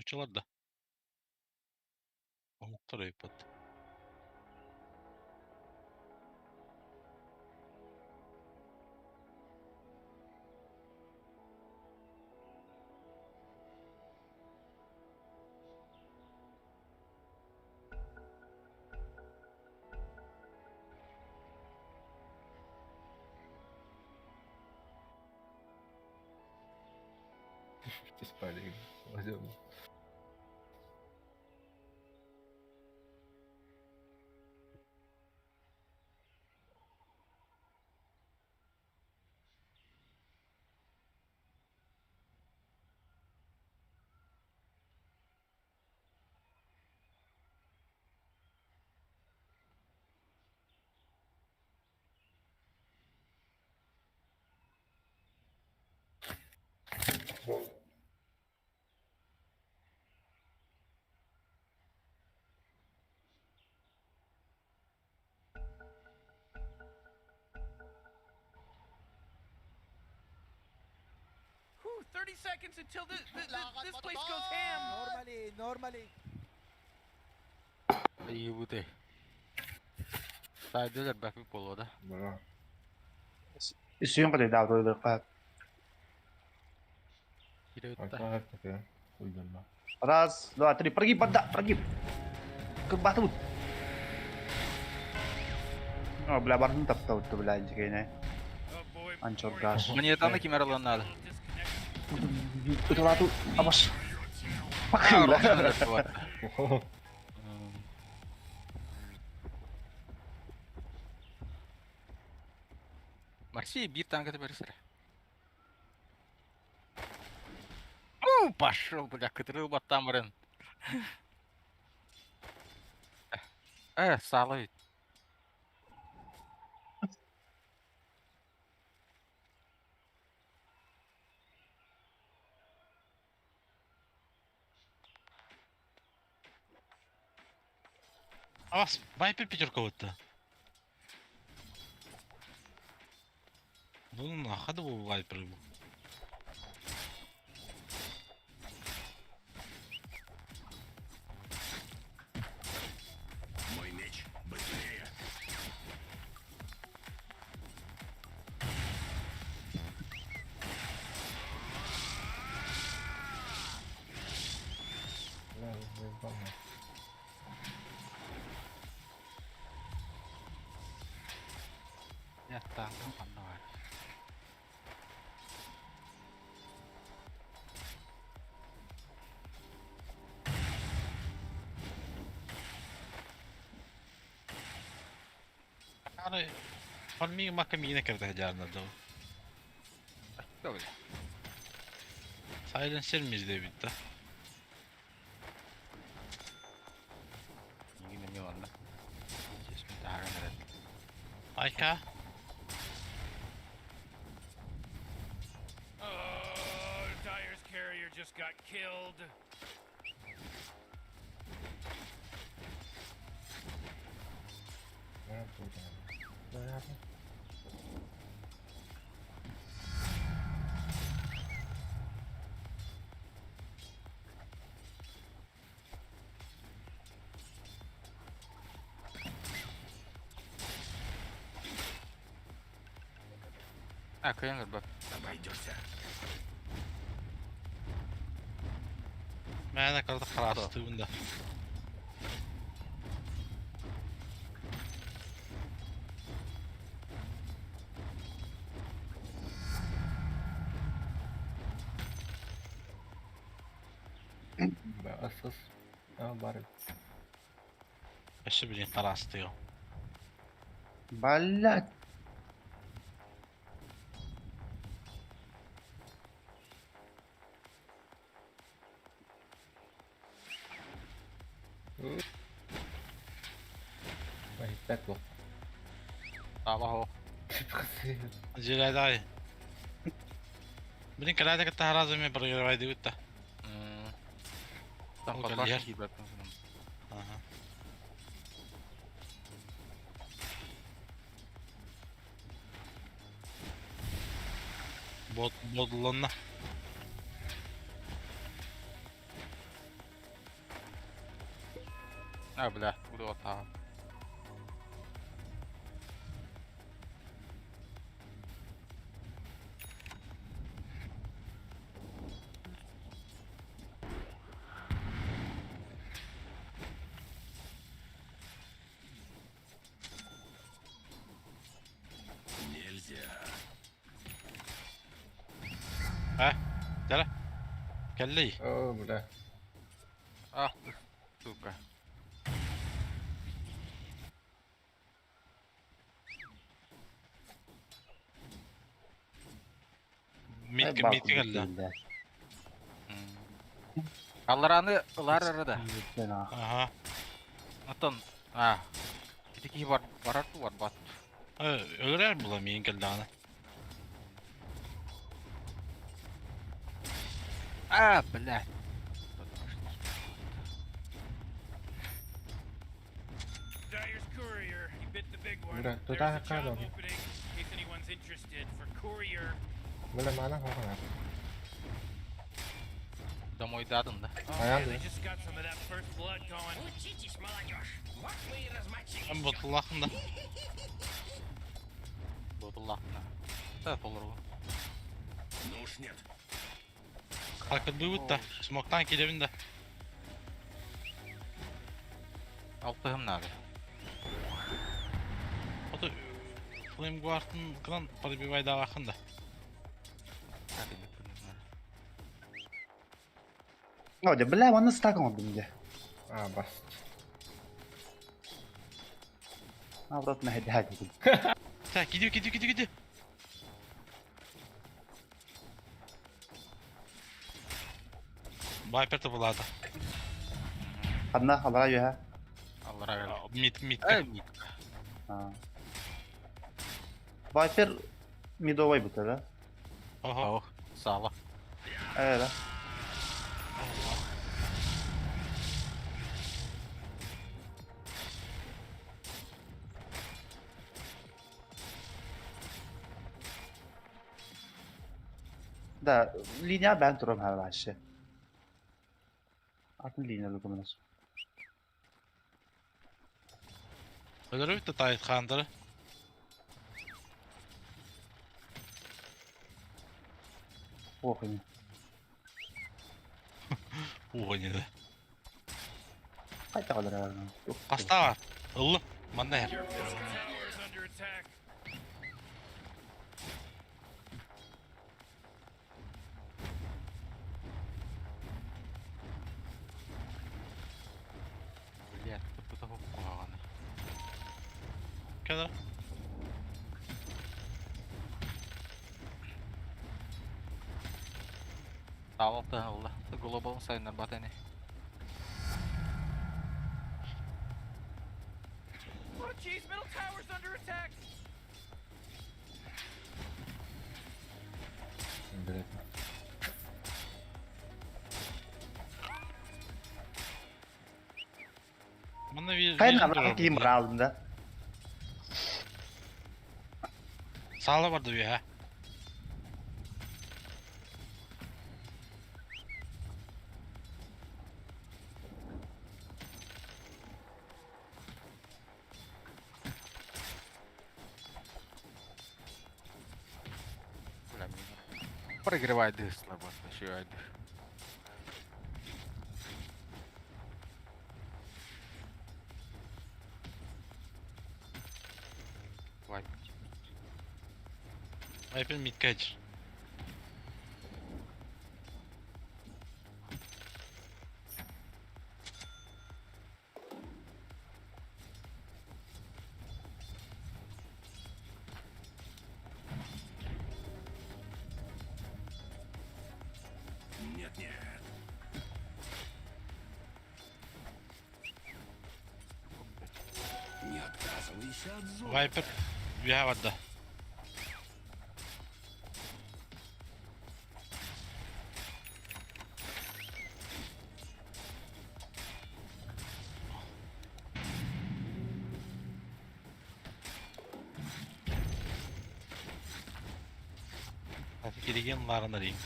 Нууччалар да. Омуктар ыйыппат. Whew, 30 seconds until this, this, this place goes ham. Normally, normally. Ебутый. Сайдылар бәпи буолуо да. Бра. Үсүн кытайдаабытылыахха Кире ытта. Ага, такая. Уйдана. Раз, два, три, прогиб, подда, прогиб. Кырбатыбыт. О, бля, барын таптабытты, бля, дикейне. Анчоргаш. Монетаны ким эрэ ылыан наада. Ытылату, абаш. Бакыла. Марсия биир танката бэрсэрэ. Ну, пошел, бля, кытырыл баттаан баран. Э, саала ведь. Авас, Вайпер пятерка вот-то. Ну нахады бу Вайпер бу. Мой меч быстрее. Бля, заебал. Я танка ханна бар. Аны фарминг мака миина кэрдэ дьаарна доо. Кто, бля? Silencer мизде битта. Игин эмиэ онно. Чесмин таһааран эрэр. Айка. Oh, Dyer's carrier just got killed. Бля, бля. Бля. А, кыайан көрбөт. Обойдешься. Мээнэ карта хараастыыбын да. Бля, асас. А, бары. Өссө билин хараастыам. Блядь. Ай, так вот. Таала оһох. Дьиэлээдэҕэй. Билин кэлээдэ кытта хараазы эмиэ проигрывайдыыбыт да. Там Ол подбашка кэлиэр. киирбэппин. Аха. Бот бодлонна. А, бля, буду атаҕым. А? Кэлэ. Кэллий. О, бля. Ах ты, сука. Митка, митка кэллэ. Аллараны ылар эрэ да. Ага. Оттон, а, ити киһи бар, барар дуу, барбат. Өлөрөр була миин кэллэҕинэ. А, блядь. Dyer's courier, he bit the big one. Бля, There's туда a job кадр. opening, in case anyone's interested, for courier. Бля, мана хоҕунар. Домой дадым да. Oh, Аян man, they да. just got some of that first blood going. Учитесь, молодежь. Вот мы и размочили Эн всё. ботуллаахын да. Ботуллаахпына. Да, толору. Ну уж нет. Хакырдыбыт да. Смоктан кирэбин да. Алтыһым надо. Ото Flame Guard'ын кынан пробивайдаабаккын да. О, дьэ, бля, манна стак оҥордум дьэ. А, бас. Наоборот, мэһэйдэһэ дии. Так, иди, иди, иди, иди. Вайпер табылаата. Ханна, алара үөһэ. Аллара кэлэр. Мид, мидка. Э, мидка. А. Вайпер мидовай бутэ да? Ого. Ох, сало. Ээ да. Да, линия бээн турам ха вообще. Атын линия лукумунас. Өлөрөбүт да таайыт хаандары. Ох, ини. Уға не Қайта қалар Хаста бар. Ыллым. Манна эр. Your middle tower is under attack. Блядь, тупо куһаҕаны. Кэлэр. Сало алтыһын ылла. Глобалын сайыннарбат ини. Oh, jeez, middle tower's under attack. Блядь. Манна ви Қайын абыраға кейін бір алдым да. Саала барды үөһэ. Бля, мин. Прогревай дых слабо, еще дых. Вай. Вайпер мидка һылдьар. Нет, нет. Не отказывайся от золота. Вайпер үөһэ барда. Кириген ларын арыйын.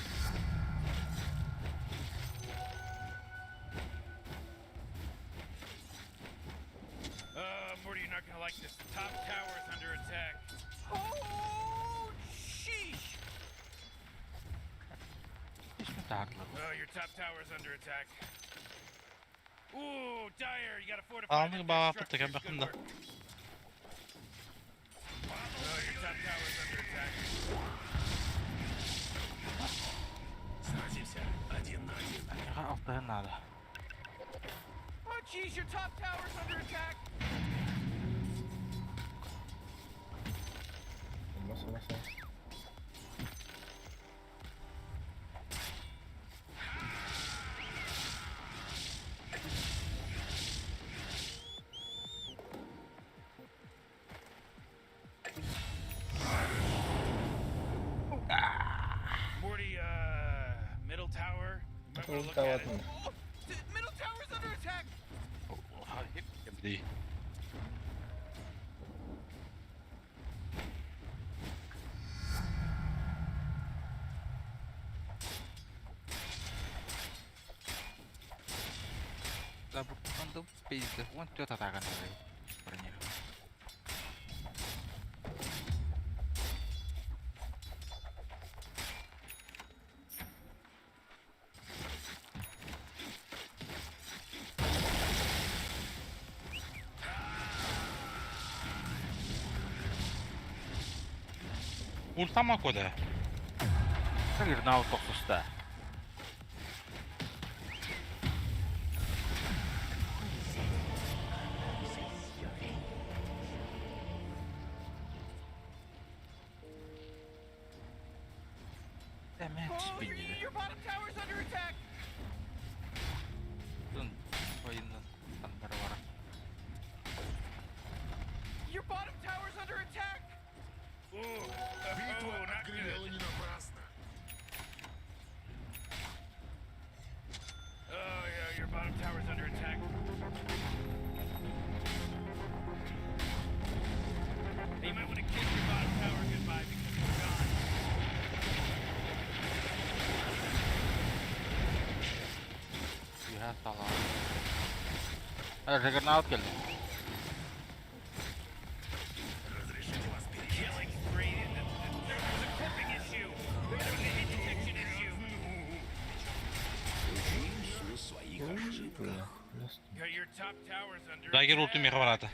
top tower's under attack. Oh, sheesh! Oh, your top tower's under attack. Ooh, Dire, you gotta fortify Aldık that bağı structure. yaptık, Good bakın da. work. Oh, your top tower's under attack. Сразимся один на один. Алтыһын надо. Oh, jeez, your top tower's under attack. Olmaz olmaz olmaz. Morty, middle tower. You might wanna Middle look tower at it. atmadı. Oh, the middle tower's under attack. Değil. Да, он да пизда. Он тёта так она. Броня. Ultama koda. Сырнаут тохсуста. Oh, your bottom tower's under attack. Your bottom tower's under attack. Ooh, oh, not good. не напрасно. Oh, yeah, your bottom tower's under attack. Hey, you might want to kiss your bottom tower goodbye because it's gone. Yürä salaa. Juggernaut geldi. Killing spree. There was a clipping issue. There was a hit detection issue. Учимся на своих ошибках. Nasıl? Yeah, your top tower's under Dagger attack. ultim yaka barata.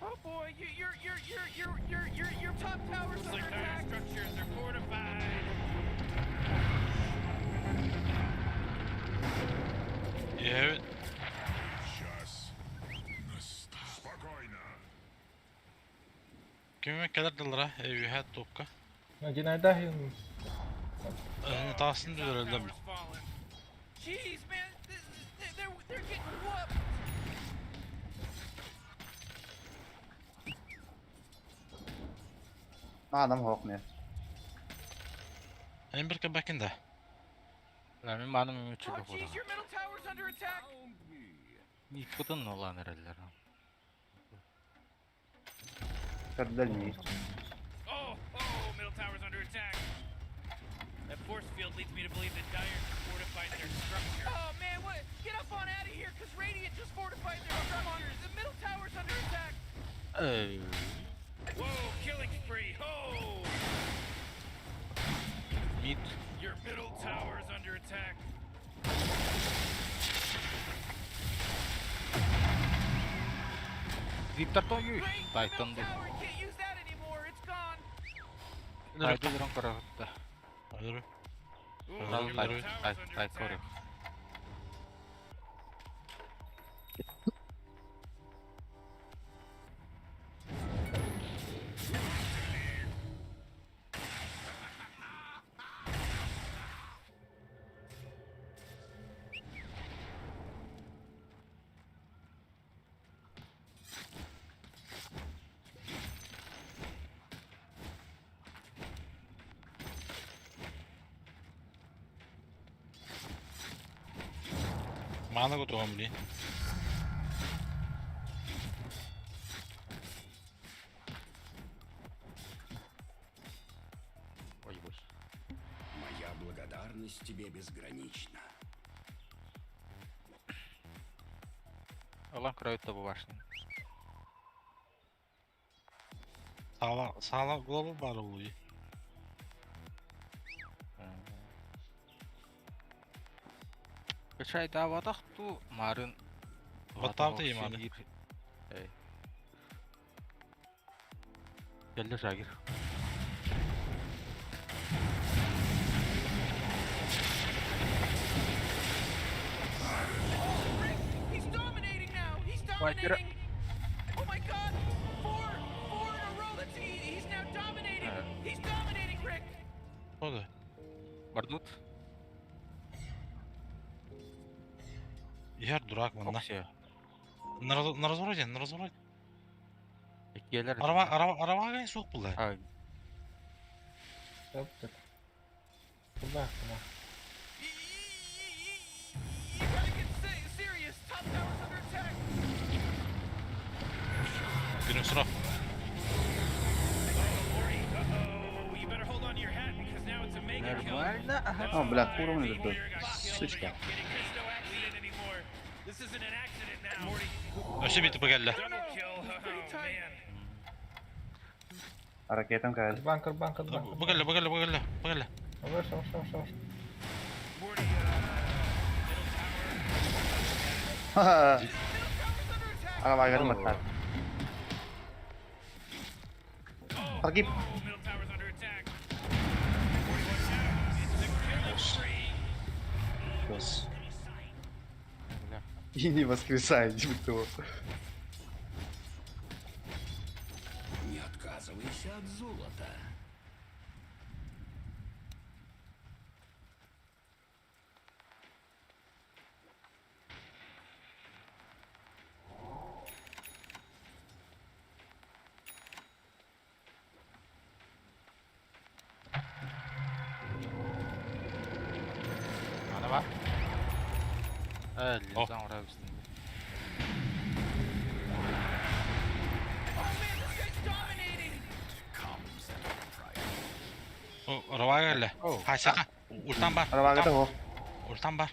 Oh boy, you, your top tower's Looks under like dire attack. structures are fortified. Evet. Час настал. Спокойно. Кимме келер дылра, юха топка. Genelde yıl. Тасын Top дөрөлдөм. tower's fallen. Jeez, man, they're getting whooped. Adam hokmuyor. En bir кебекинде. Мен маным үмүт Oh чүгө jeez, your middle tower's under attack. Никудын olan эрелер. Kördüler Oh, oh, middle tower's under attack. That force field leads me to believe that Dire fortified their structure. Oh man, what? Get up on out of here, cause Radiant just fortified their structures. The middle tower's under attack. Эй. Whoa, killing spree. Ho! Мид. Your middle tower's under attack. Виптартон юй. Great, the middle Тайтон ду. tower can't use that anymore. It's gone. Тайдырон коротта. Ooh, Тай your middle тай tower's under тай attack. корю. Мана готова блин. Благодарность тебе безгранична. Olan кроет бу башню. Sağlam, sağlam global var oluyor. Качай да ватах ту марын. Баттаабыта иймааны. Эй. Келле Жагир. Rick, he's dominating now. He's Вайпер. dominating. Oh my God! Four, four in a row. That's he's now dominating. He's dominating, Rick. O da. Бардут. Yer durak manna. Оксия. На раз- на развороте, на развороте. Келер. Araba araba araba gel soğuk buldu. А, Таптык. Куда, куда? You gotta get serious. Top tower's under attack. Günün sıra. Morty, uh-oh, you better hold on to your hat because now it's a mega kill. Нормально. О, бля, курва Dire мне Warrior тут. got killed. Сучка. Are you kidding? There's no accident anymore. This isn't an accident now. Morty, Өссө бити бу кэллэ. double kill. Pretty Oh, tight. man. Ракетам кэллэ. Кырбан, кырбан, кырбан. Бу кэллэ, бу кэллэ, бу кэллэ, бу кэллэ. Вышел, вышел, вышел. Morty, middle tower. Middle tower's under attack. Арабагар маттар. Аргип. Oh, middle tower's under attack. Morty, watch out. It's a killing spree. Пёс. Бля. И не воскресай, типа того. Не отказывайся от золота. Ана бар. Э, О. линзан ура үстінде. Oh man, this guy's dominating. Comes at a price. О, araba кэллэ. О. Хайсака. Ультан бар. Арабагар того. Ультан бар.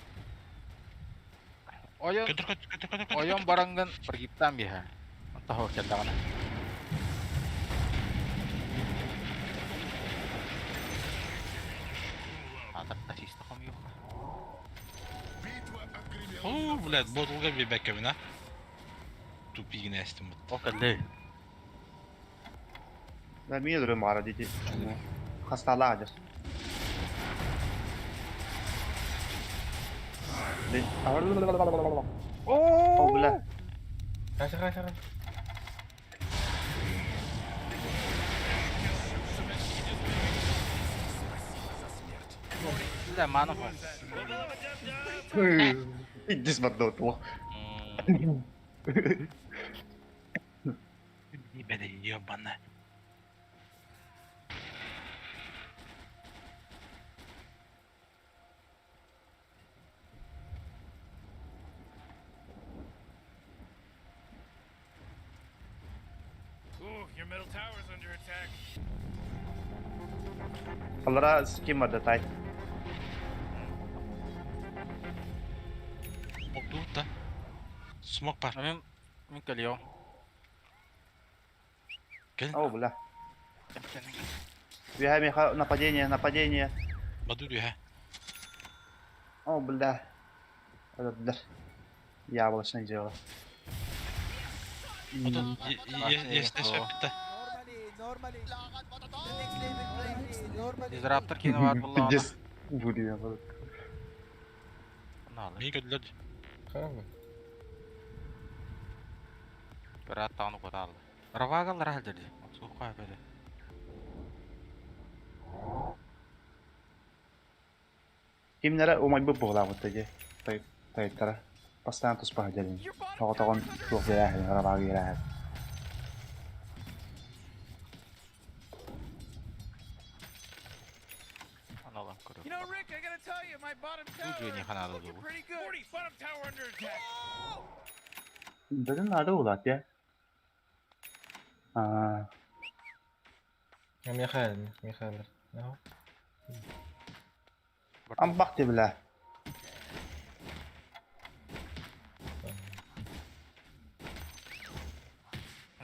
Ойон, Көтөр көтөр көтөр көтөр көтөр. ойон баранган прогиптан биха. Онта хо келдагана. Атар тасиста хом юха. Битва отгремела. О, блядь, ботулга bir бэккэбина. Тупигин эстим бут. О келле. Да мин өлөрөм баара дии. Хасталаадыр. О, бля. Каша, каша, каша. Бля, мана хо. Иди смотри, то. Беде ебана. Ooh, your middle tower's under attack. Алара ским бар да тай. Smoke тут да. Smoke бар. Мен мен келио. Кел. О, бля. Бегай, нападение, нападение. Баду дүйэ. О, бля. Бля. Яблочное дело. Отон есте сөптө. Дизраптор кини бар булла. Пиздец. Блин, вот. Налы. Мин көдлөр. Хабы. Бират тауны коталды. Равагалар халдерди. Суққа беде. Кимнere умай бу бугла вот эти. Тай тайтара. Постоянно туспах делин. Your bottom Тоҕо тоҕон tower's under туох attack. биэрээһин, арабаага биэрээһин. Аналам көрө. You know, Rick, I gotta tell you, my bottom tower Ucu is не ханада looking дуу. pretty good. Morty, bottom tower under attack. Oh! Дадын нада улат я. А, Михаил, Михаил. Ну. Амбах ты, бля.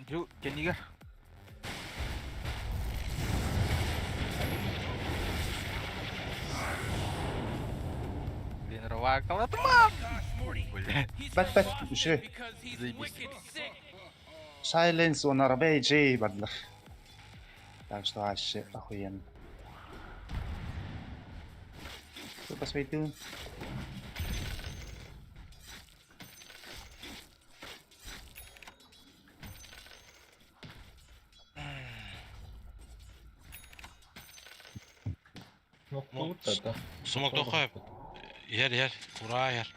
Дьу, кэннигэр. Блин, рвакала туман! Бля. Бэт бэт, үчүгэй. Заебись. Silence on RBG бардылар. Так что вообще охуенно. Что посветил? Смоктуут да. Смок тохой. Иһэр иһэр. Ураа иһэр.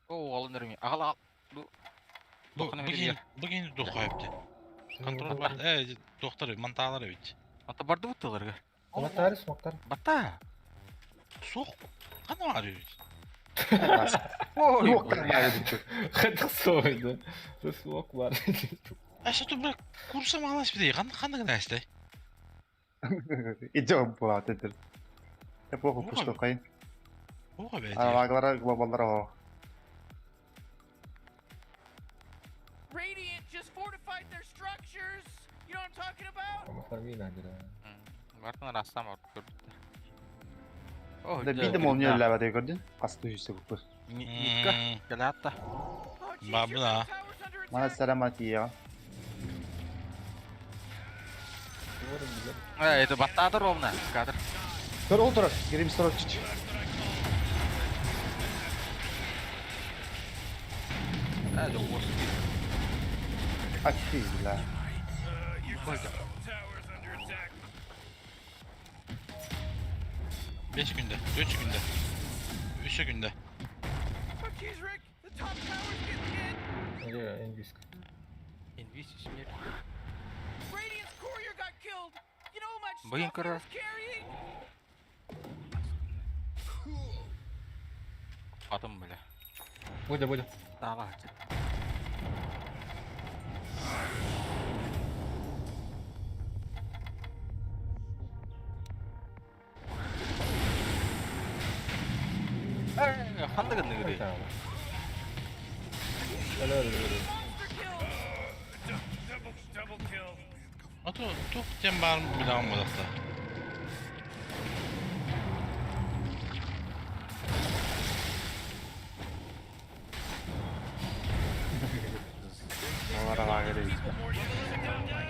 О, уолун өрүҥ. Аҕал аҕал. Бу Бу Тоххуна бу билиэр. киһи бу киһини тохой эбит. Контроль бар. Э тохтор монталар эбит. Ата барды бутыларга. Смоктар, смоктар. Бата. Суох. Хана бар эбит. Ой, Yok бля. Хайдах сойду. Смок бар. Эсэ ту бля курса малас бит. Хана хана гына эстэй. Идем была это. Я плохо пустил кай. Ого бэйти. Арагалара глобаллара о. Radiant just fortified their structures. You know what I'm talking about? Бартын растам орт көрбүттэр. О, Да бидем ол не ләбәдә көрдүн. Касты жүсө көпөр. Митка, кэлээтта. Oh, jeez, your Бабына. middle tower's under Мана attack. сарамат ия. Э, это баттаатар ровно. Кадр. Көр ол турар. Грим строчич. Э, да уос. Ати бля. Tower's under attack. 5 günde, 3 günde. 3 günde. Oh, jeez, Rick, the top tower's getting hit. Инвиз смерть. Radiant's courier got killed. You know how much Блин, stuff he кора. was carrying? Потом, бля. Будя, будя. Давай. Э, ханды гынны гыры. Monster kill. Double, double kill. Ато тух тем бар билам бодакта. Алар лагерь. Не отказывайся от золота.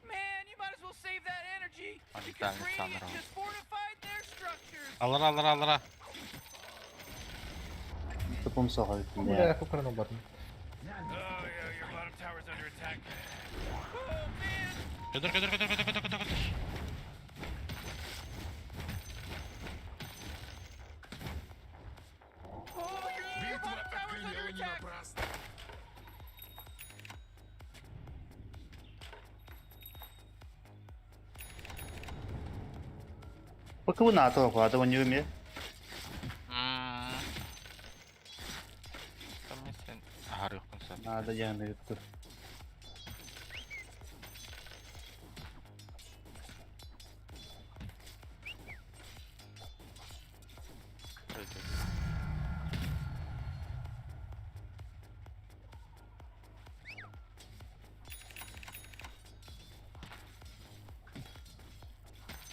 Man, you might as well save that energy Они because там, там, Radiant там. just fortified their structures. Алара алара алара. Тупум соға Бля, кукарно бардым. Oh, yeah, your bottom tower's under attack. Oh man, Көтөр көтөр көтөр көтөр көтөр көтөр көтөр. oh, your Битва bottom tower's under отгремела не attack. напрасно. Бакы на то куда он не умеет. Там не сен. Ага, рыхтын сен. Надо я на это.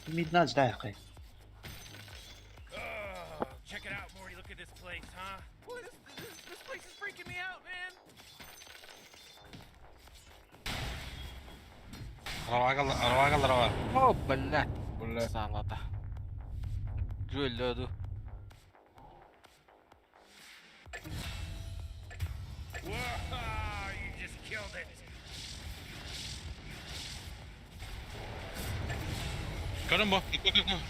Миднать да, хай. Oh, check it out, Morty. Look at this place, huh? Boy, this place is freaking me out, man. Аравага аравага алара. О, бля. Бля. Салата. Жуэллөду. Whoa, you just killed it. Көрүн бу. Көр көр көр.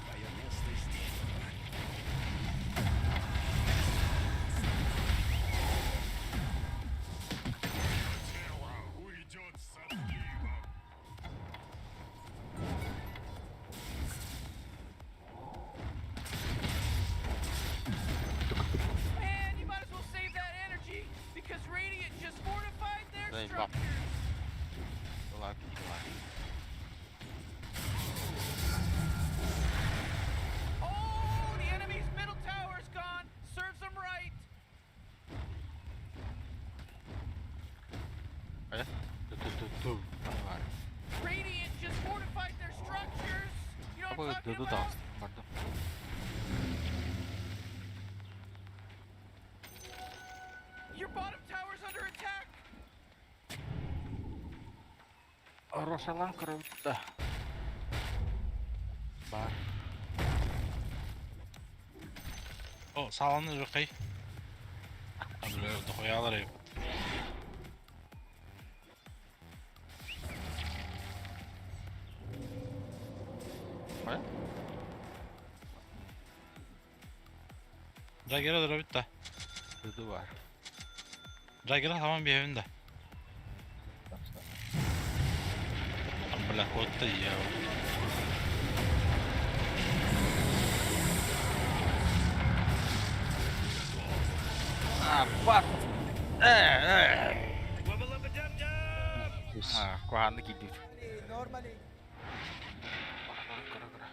Твое место здесь. бап. structures. Ла. Oh, the enemy's middle tower's gone. Serves them right. Э? Ту-ту-ту-ту. Бар. Radiant just fortified their structures. You know what Абы I'm talking дөдө about? таас барды. Your bottom tower's under attack. Рошалан кырыбытта. Бар. О, сааланы жокай. Бля, дохуялар еб. Э? Жагера дырабытта. Дөдө бар. Жагера тамам бебинде. Бля, кот я. А, бар. Э, э. Wubba lubba dub dub! А, куаны кидит. Бар, кыра, кыра.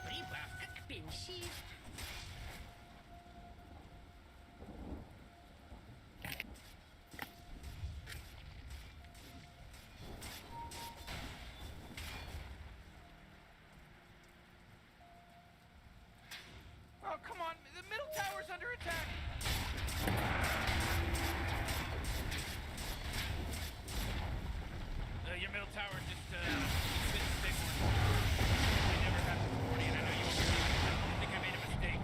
Прибавка к пенсии. Oh, come on. The middle tower's under attack. Your middle tower just been stable. I never had this 40, and I know you I think I made a mistake.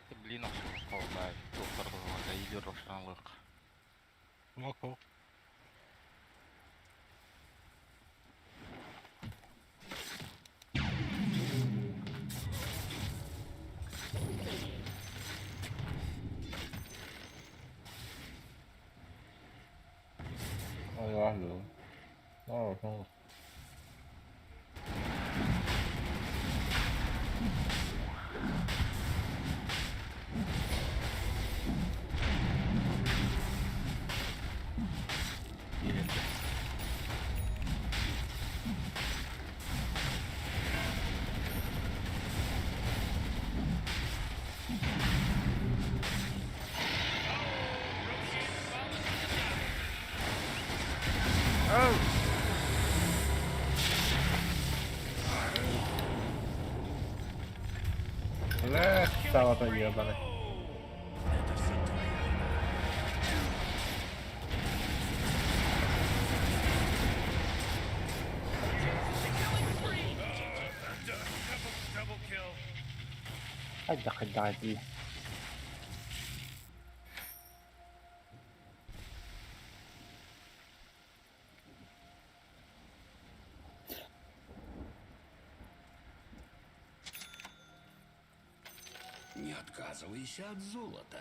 Ты блин, охшан Доктор или рошанлык. Моко. Ой, алло. Ну, ну. Бля, стало-то ебаный. Это все твоя вина. Double, double kill. Хайда хайда дии. Не отказывайся от золота.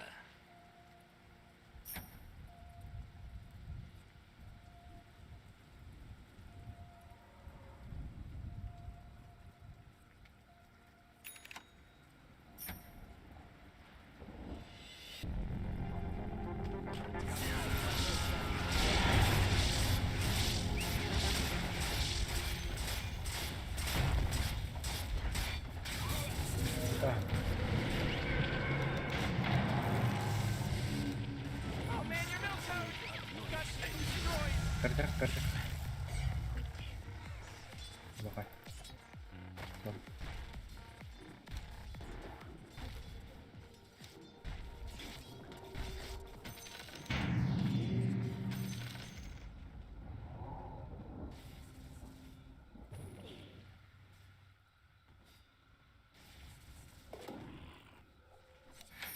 Oh man, your middle tower just got destroyed. Картер, картер. Давай.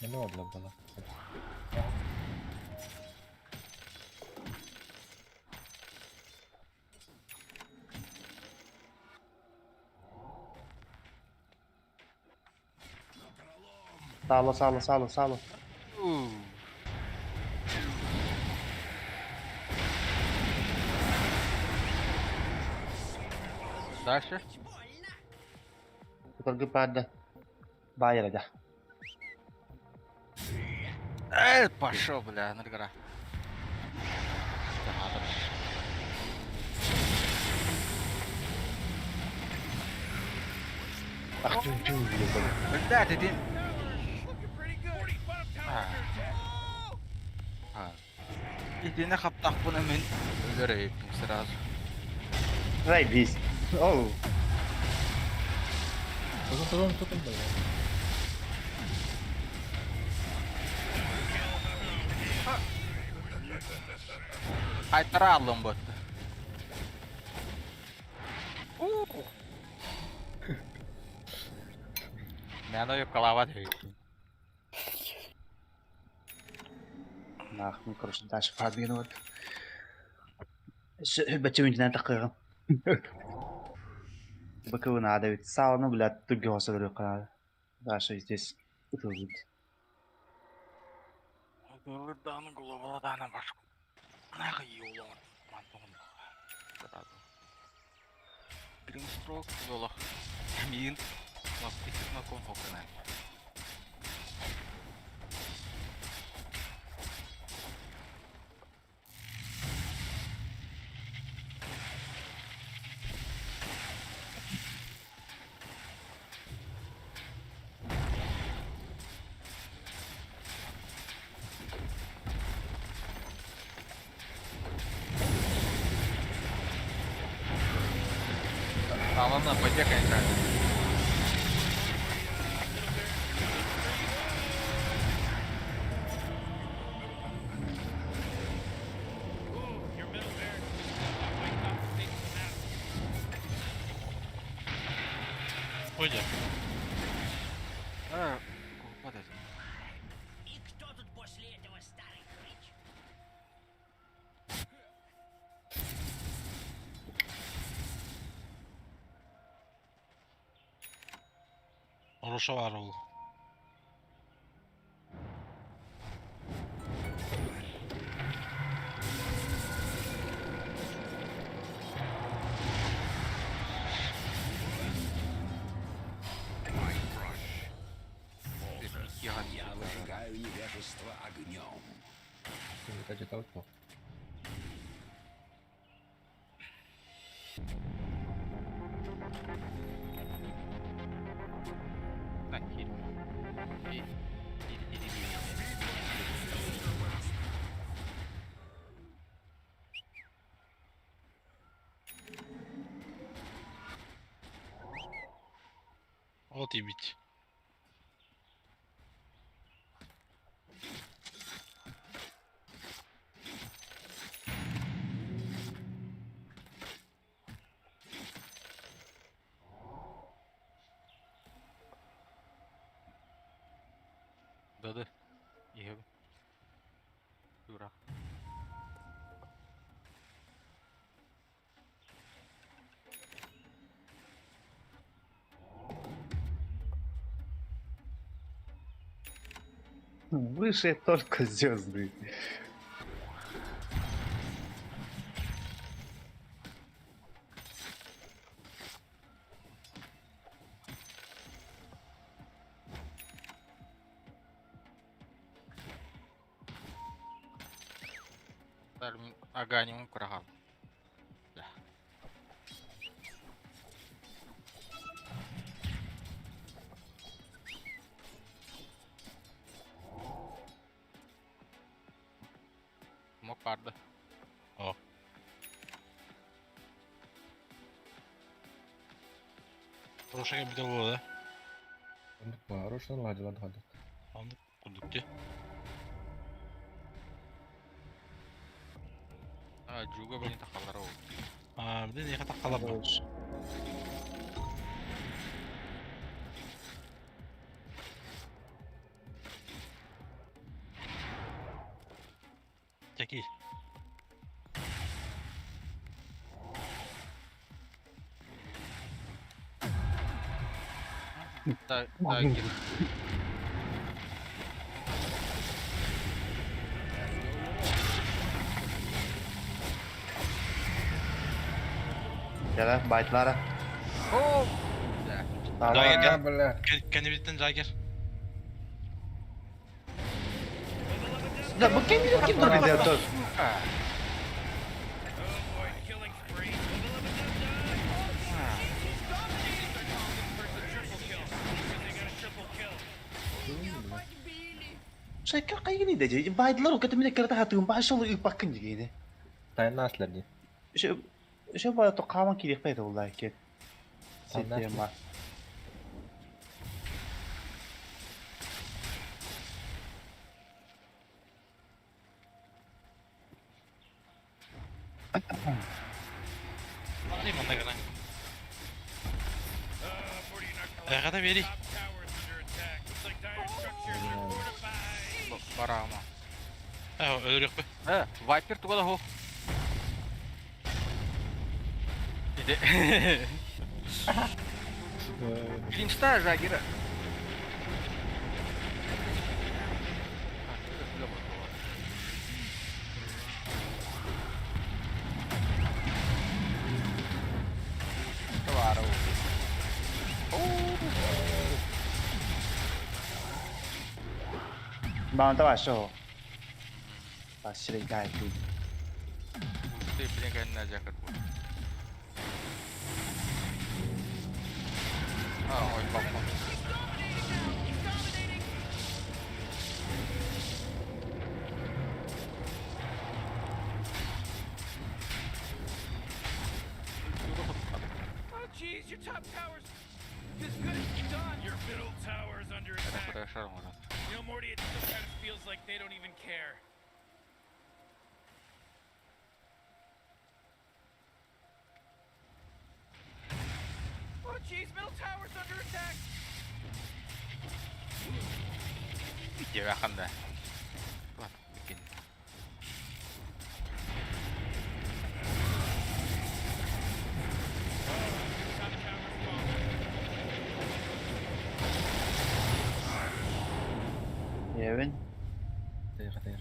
Не было было. Напролом! Сало, сало, сало, сало. Дальше. Кутаргы паарда. Баай эрэ да. Эй, пошел, бля, ныргара. Ах, тю тю Блядь, иди. Looking pretty good. А. А. Итини хаптахпына мин өлөр эбиппин сразу. Заебись. Оу. Тутун, тутун, тутун, блядь. Хайтара аллым бытты. Мен ойуккалаабат эбиппин. Нах, ну короче, дальше продвинули. Бачы тақырым. Бакы надо ведь сало, ну, блядь, другого надо. Дальше здесь ытылжит. Дааны глобаладаана башку. Нахуй юлон. Мантон. Сразу. Гримстрок долах. Мин. Макон хокна. А ладно, пойди, конечно. Ooh, your middle barracks just got wiped off the face of the map. Пойдет. А, вот это. И кто тут после этого старый хрыч? Хорошо варул. Я выжигаю невежество огнем. Ты читал то. На, кири. И, и, и, и, и. Вот ебить. Да-да. Иһэбин. Юра. Выше только звезды. Аганимум курагал. Да. Мок барды. О. Хорошая бит было, да? Хорошая ладила ладила. Оннук курдук дии. А, жуга блин тахалар ол. А, блин, я хотел халабу. Такие. Да, да, кир. Кэлэ, байтлара. О! Да. Жагер, А, бля. Кэннибиттэн Жагер. Да, бу ким ким турбит это? Сука! Oh boy, killing spree. First a triple kill. They got a triple kill. Шайка кайгини дежи. Байдлар у кэтэмне кэрэ хатыгын башыл ыпаккын дигини. Тайна аслар ди. Ше ше бая то каман кирек пайда булла ке. Тайна Система. Али манна гына. Morty, you're not gonna like Эҕэдэ бери. Top tower's under attack. Looks like dire structures are fortified. Барама. Э, өлөрүөхпүт. Э, Вайпер тугала хо. Иди. Клинчта Жагера. Товару. Баан давай шо. А сирей гай ты. Ты, блин, на жакет будет. А, ой, папа. He's dominating now. He's dominating. Oh jeez, your top tower's as good as done. Your middle tower's under Это attack. куда шар может. You know, Morty, it still kind of feels like they don't even care. Oh jeez, middle tower's under attack. Иди, ханда. Ладно, выкинь. Top tower's falling. Евен. Тихо, тихо.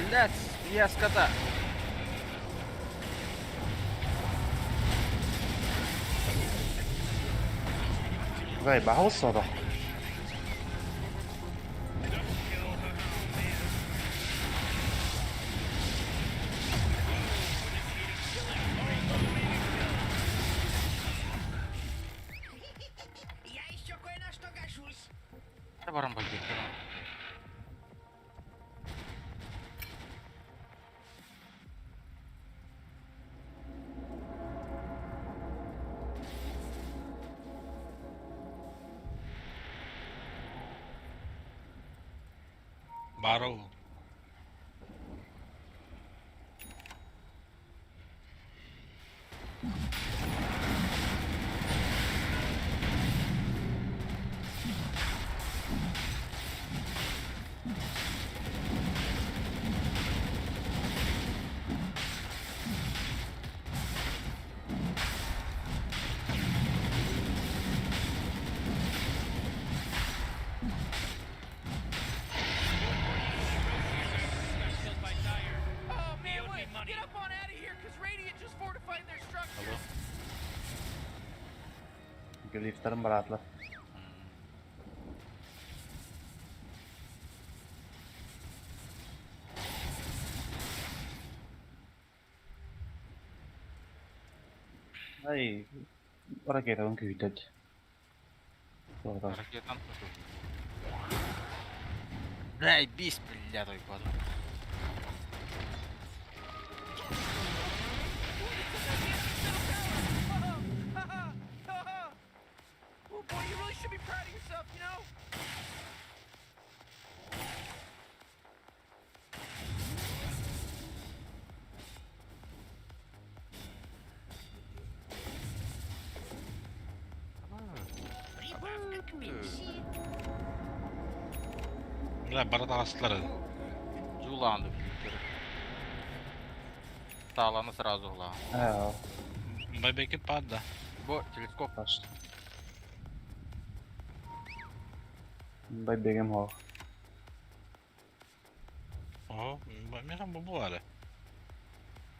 Блять, я скота. Гай бахыл содох. Double kill. Oh, man. Я еще кое на что гожусь. Да баран бальбек. Барыл. Got killed by Dire. Oh He man, owed me what? money. Get up on out of here, cause Radiant just fortified their structures. Глифтерин баратлар. Ай, ракета он күйдөт. Орда. Ракетан. Дай бис, блядь, ой, падла. Oh boy, you really should be proud of yourself, you know? Прибавка к пенсии. Бля, барат астылар. Жуланды, блядь. Таланы сразу гла. Аа, Байбеки пад, да. Бо, телескоп. баш. Бай бегем хо. О, механ бу буары.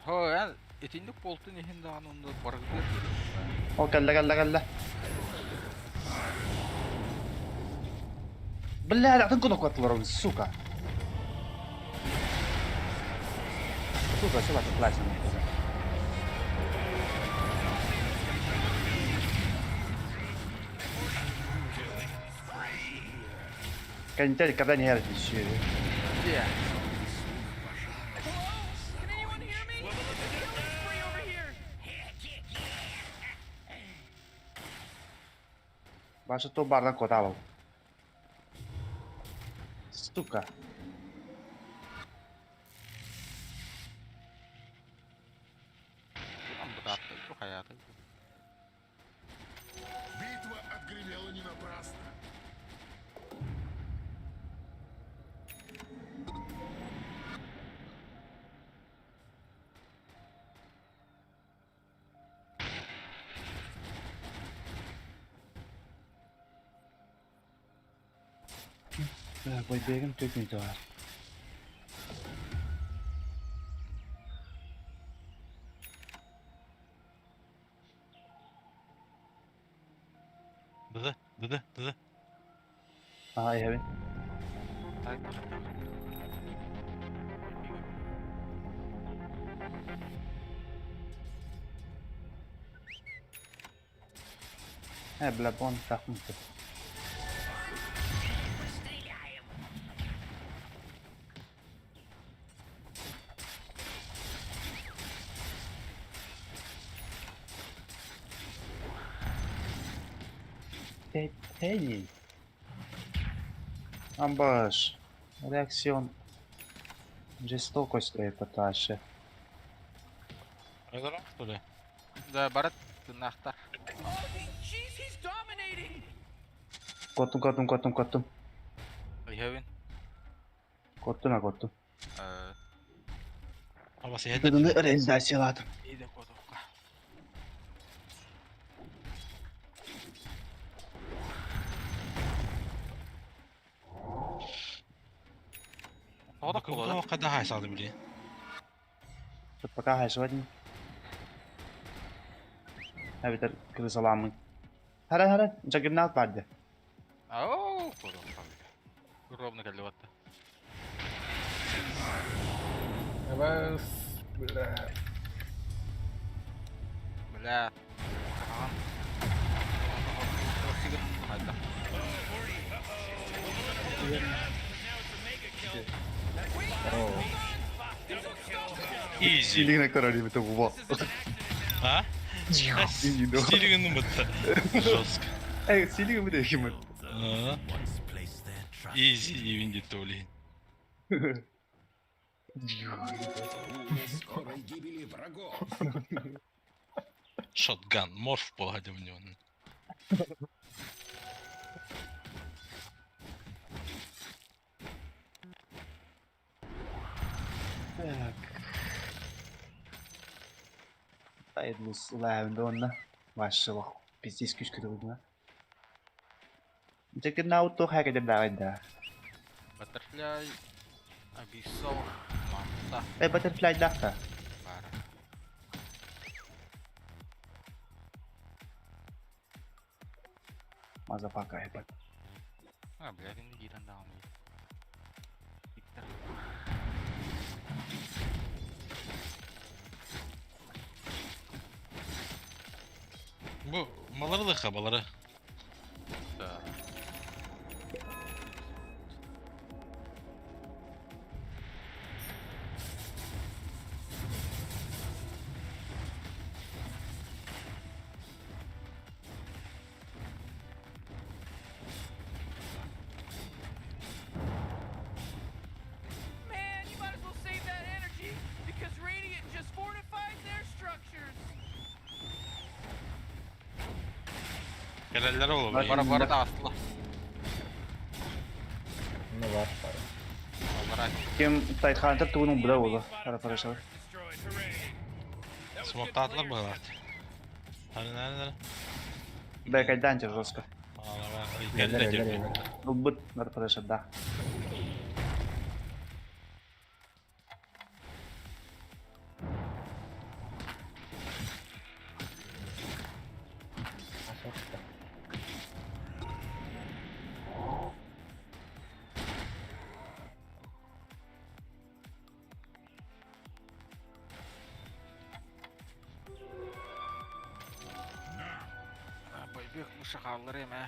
Һоо, эн итинник буолтун иһин даҕаны онно барыгытыгар диэри. Ол кэллэ кэллэ кэллэ. Бля, атын кнопкалар сука. Сука, сука, классно. Кэнтель, когда не нервничаю. Yeah. Hello? Can anyone hear me? Killing spree over here. Баша то бардан коталов. Сука. Хайаата. Битва отгремела не напрасно. Бойбегин төкмейді бар. Dı dı dı dı. Ага, иһэбин. Э, бля, бон тахмыты. Постреляем. Тей. Амбаш. Реакцион. Жестокость это Öyle что ли? Да, барат тынахтар. Oh, jeez, he's dominating. Коттум, коттум, коттум, коттум. Иһэбин. Коттум, а коттум. Абасы еді. Дыдыны реализацияладым. Иде кодукка. Тоҕо Кого когда хайсады били. Тут пока хайсывадин. Эбэтэр кырысаламмын. Хара хара, жагырнаут барды. Оу, кодукка. Ровно кэллибатта. Абас, бля. Бля. Хаан. Хайда. О, Easy. Силигин королевы это во. А? Стилигин бытты. Жестко. Эй, силигин бит ким. Easy even деді ойлайын. Скорой гибели врагов. Шотган, морф буолла в него. Так. Айдлус улаабын онна. Машаллах, пиздец күскү да. Жагырнаут то хайга да. Butterfly. Abyssal. Manta. Э, Butterfly дахта. Бара. Мазафака ебать. А, бля, инде киирэн даҕаны. Виктор. Бу малары да хабалары. Да. Man, you might as well save that energy because Radiant just fortified their structures. Кэлэллэр ол. Бара бара да асла. ну бар, бар. Аллара. Ким Тайтхантер тугунун буда болду. Хара хорошо. Destroyed. Hooray. That was good Смоктаатылар player быһалаат. Хары нары нары. Бэкайдан жестко. Эллер, эллер, эллер. Бут нар хорошо да. Мыша хаалларыам ээ.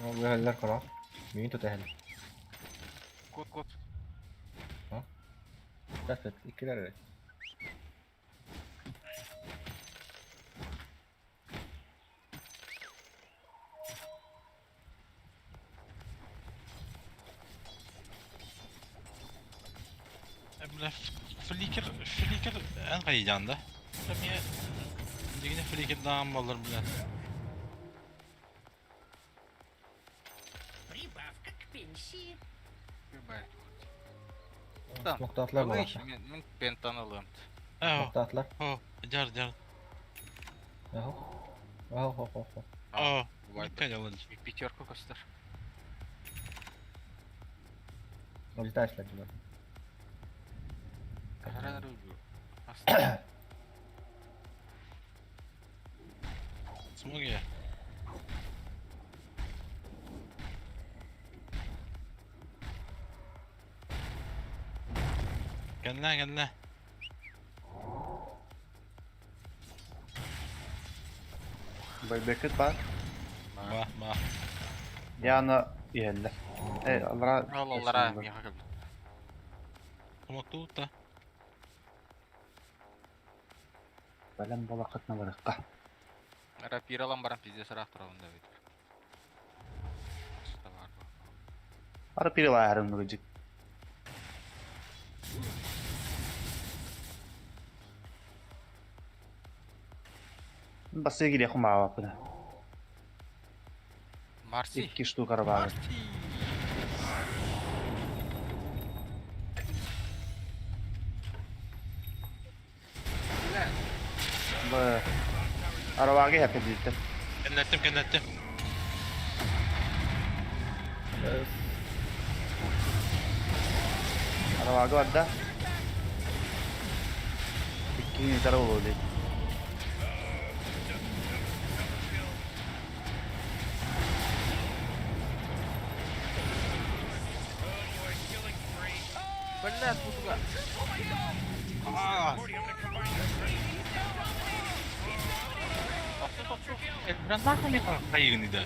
Ол ыһаллар көрөҕүн. Миигин тута иһэллэр. Кут кут. Сейчас иккилэр эрэ. Бля, фликер, фликер эн хайыйдаан да? Эмиэ дигине фликердаан буоллар, бля. Прибавка к пенсии. Смоктаатылар Ылый, буолаата. мин мин пентан ылыам. Оо, Смоктаатылар. оо, дьар, дьар. Аһо. Аһо, хо, хо. Оо, Вай, кэлэн. Пятерку көстөр. Улетаешь ли Смоги. Кэллэ, кэллэ. Байбеккит баар. Ба, ба. Яна иһэллэр. Э, аллара... Ол аллара миэхэ кэлбит. Смоктуут да. Бэлэм буолаххытына барыахха. Рапиралан баран пиздец ыраах турабын да эбит. Бар бу. Ара пирилааһарын нугдьик. Бассыга кириэххин баҕалааппына. Марси. Икки штука арабаабыт. Б Арабаага иһэр Кэннэттим, кэннэттим. Арабаага барда. Икки тара буолуо дии. Блядь, бутуга. Аа, Бля, нахуй мне хайыгын да.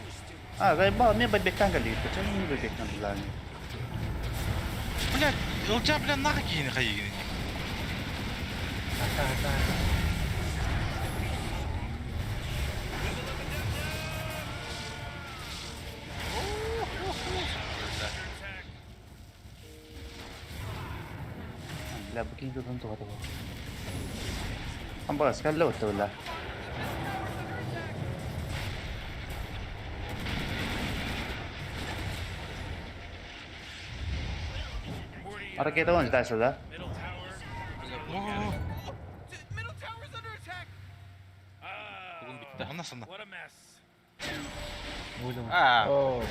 А, заебал, мне байбектан кэллигит. Чэ, мне байбектан булааны. Бля, ылча, бля, нахуй киини хайыгын. Бля, бу киһи тутан туһата бу. Амбас, кэллэ отта бля. Ракета вон дальше, да? Middle tower. Оо, Middle tower's under attack. Ah, Бүгүн бүттэ. онно санна. what a mess. Аа. О, вот.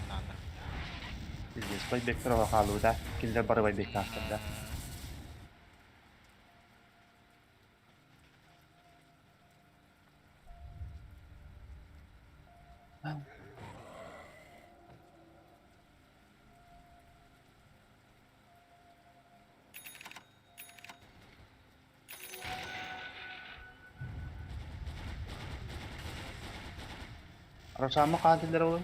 Надо. Пиздец, байбектер хаалуу да. Кинилэр бары байбектаахтар да. Арасаама хаантилер ол.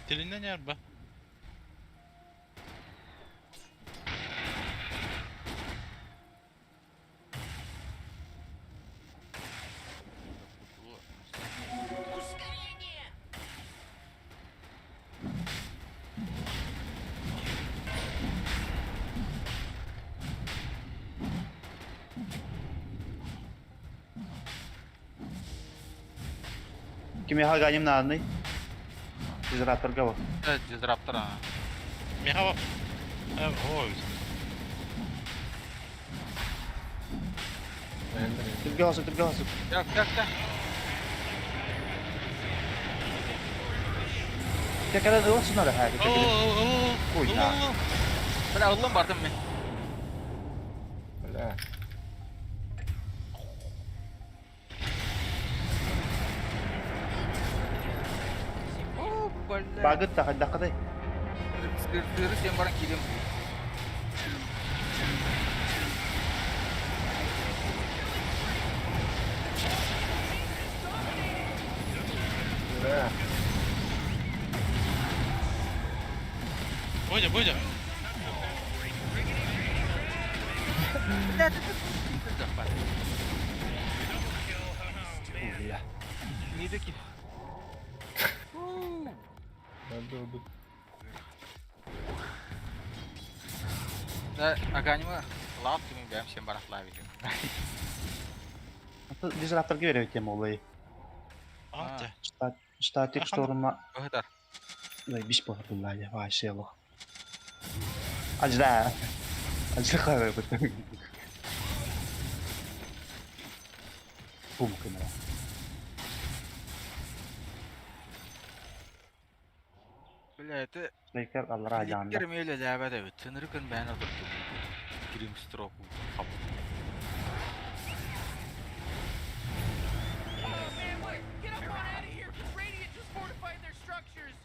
Тилиннен яр ба. Ускорение! Кими хаганим наадный? Дизрапторга бу. Э, дизраптор. а. Меха ба. Ой. Түргө хосу, түргө хосу. Так, так, так. Кекеле ылсын ара хаа Оо, кекеле. оо, Ой, на. Бля, ыллым бардым мин. Бля. О, бля. Багыт да хайдаххытай? Сыры сен баран киирем. Бля. Бодя, Бодя. Бля, ты тут. Бля. Не таки. Надо убить. Да, аганима лап ты бэм сен баран лави. Дизраптор беребит тем олай. А, те. Штатик Ахан. шторма. Бахтар. Ой, биш болар булла, вообще лох. Ажда. Ажда харай бит. Бум камера. Бля, это Лейкер аллара жаанда. Ликер мейле ләбә дә бит. Тыныр көн бән отырды. Гримстрок. Хап. Oh man, look! Get up on out of here! Radiant just fortified their structures.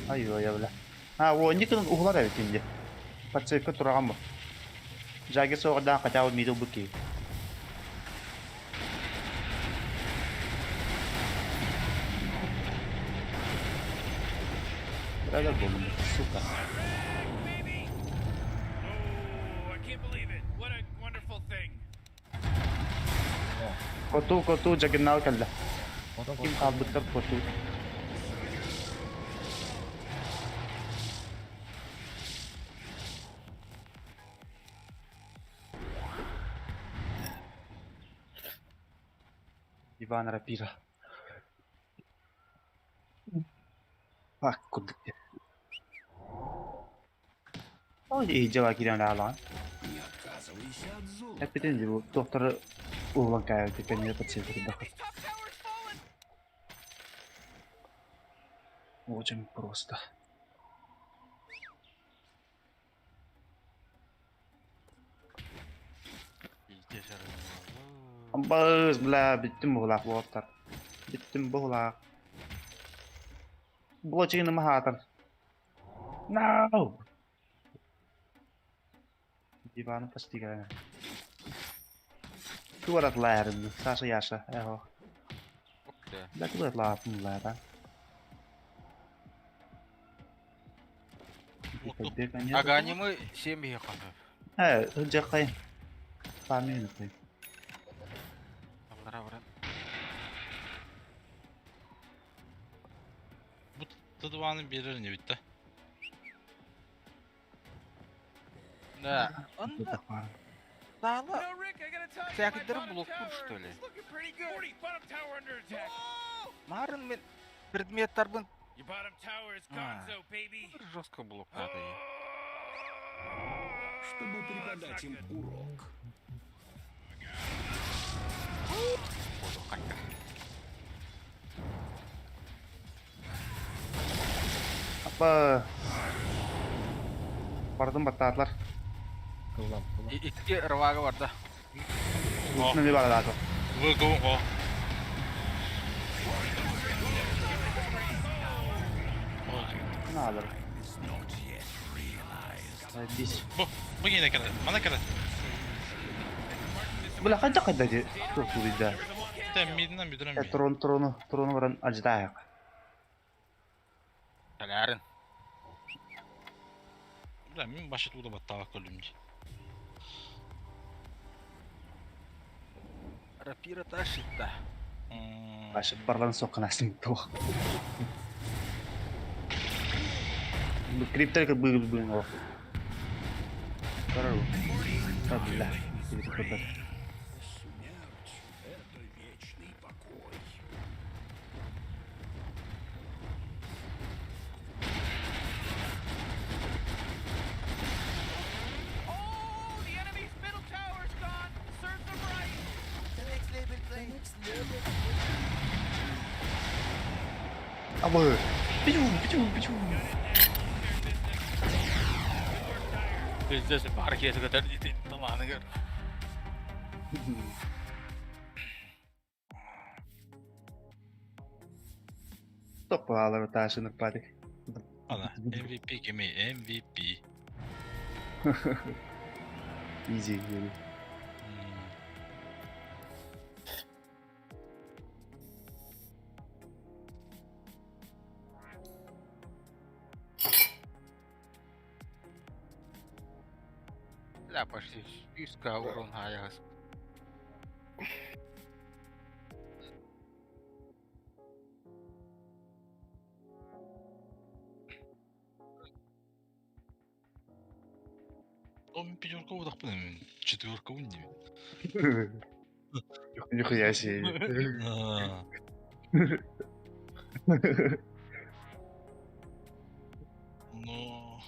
Ай ой бля. А, о, никын углар эбит инде. Подсветка тураган бу. Жаги соғда хотя бы мидл быки. Бля, болду, сука. Baby! Oh, I can't believe it. What a wonderful thing. Коту, коту, жагинал калда. Потом Ким калбыттар коту. Иван Рапира. Бак кудык. Ой, дела кирен алан. Не отказывайся от золота. Эпитен бу доктор улан кайы тепен пациент The да. enemy's top tower's fallen. Очень просто. Амбыз, бля, биттим буғлақ боттар. Биттим буғлақ. Блочигini махатар. No! Диваны постигая. Туарат лайрын, Саша Яша, эхо. Окей. Бля, туарат лаапын лайра. Аганимы 7 бихе калды. Э, жакай. Фамилия кой. Аллара баран. Бу тыдваны берер не битте. Да. Анда дала No, Rick, I gotta tell you, my Всякий bottom блок tower что ли? is looking pretty good. 40, bottom tower under attack. Oh! Марын мен предметтарбын Your bottom tower is А. gonzo, baby. жестко блок надо. Чтобы преподать им урок. Буду хайка. Апа. Бардым баттатлар. Кылам, кылам. Икки рвага бар да. О, Нemi бар да. вы го, о. О, Ne alır? Biz. Бу, бу гене кара. Мана кара. Бля, хайда хайда ди. Тух турида. Те миднен бүдүрен би. Трон трону, трону баран аждаяк. Таларын. Бля, мин башы туда баттава көлүм ди. Рапира ташитта. Башы барлан соққанасын тух. Бу криптер кы бу бу о. Карару. Бля. Смерть — это вечный покой. Oh, the enemy's middle tower's gone. Serves them right. Абы. Пичу, пичу, пичу. Пиздец, паркет көтөр ити таманыгар. Топпалар таашыныр парик. Ана, MVP кими? MVP. Easy. Really. Бля, почти үска урон аяғыз. О, пятерка удахпын, четверка унди. Нихуя себе. Но...